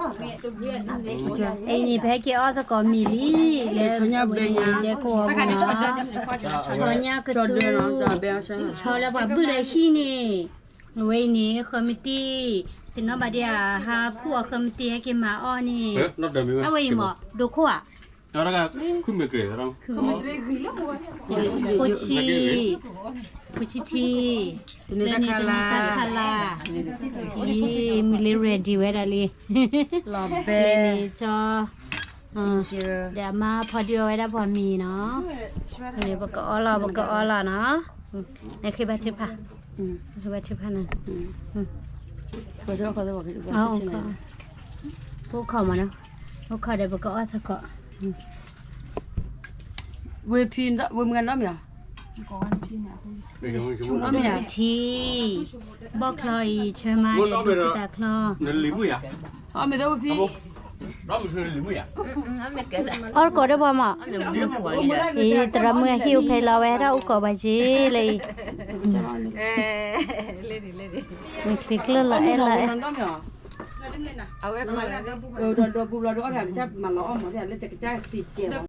အံၤန့ၣ် ပဟဲက့ၤအီၣ်သကိးမ့ၤလံ, လၢဒဲကဝီၤပူၤနီၤ, ဆီညၣ်ကသူ, ဆီလၢပှၤဘုၣ်လၢဟံၣ်န့ၣ်, အဝဲအံၤန့ၣ် ဃၢမတံၢ်, သ့ၣ်နီၣ်ဘၣ်ဒံးဧါ, ဟးခူၣ်အီၤဃၢမတံၢ် ဟဲက့ၤမၤအီၣ်န့ၣ်, အဝဲအံၤမ့ၢ် ဒိခိၣ်ဧါ, ဖိဆံ, ဖိဆံထံ, လၢန့ၣ်တနံၤသၢခါလါ, အံၤ မုၢ်လ့ ready ဝဲဒၣ်လံ, လၢန့ၣ်ကၠီ, ဒီးအမါဖီဒုးအီၣ်ဝဲဒၣ်ပှၤမ့ၤနီၤ, န့ၣ် ပကအီၣ်လီၤ ပကအီၣ်လီၤနီၤ, နဃ့ဘါထုကဖၣ်, နဃ့ဘါထုကဖၣ်နီၤ, အိၣ်ခိးမးနီၤ, အိၣ်ခိးဒီးပကအီၣ်သကိး, ဝ့ၢ်ဖံ, ဝ့ၢ်မုၢ်ဂၤနီတမံၤဧါ, ထံ, ဘီၣ်ချီအံၤ ဆၢမါဒီးဒိၣ်ဖုသးချီ, အီၣ်မ့ၤသၢဝ့ၢ်ဖံ, အီၣ်သကိးဒီးပှၤမး, အံၤ သရၣ်မုၣ်အဟံၣ်အိၣ်ဖဲလီၤဝဲ ဟဲထီၣ်အိၣ်ကိးပှၤက့ၤလၢအံၤ, မ့ၢ်ချ့ကျၢၢ်လီၤအဲၣ်လီၤအဲၣ်, ဒီးဒီးပူၤဘျီဒီးအီၣ်ဖဲကစၢ်မၤလီၤအီၣ်မးလၢတကစၢ်စံးကဲး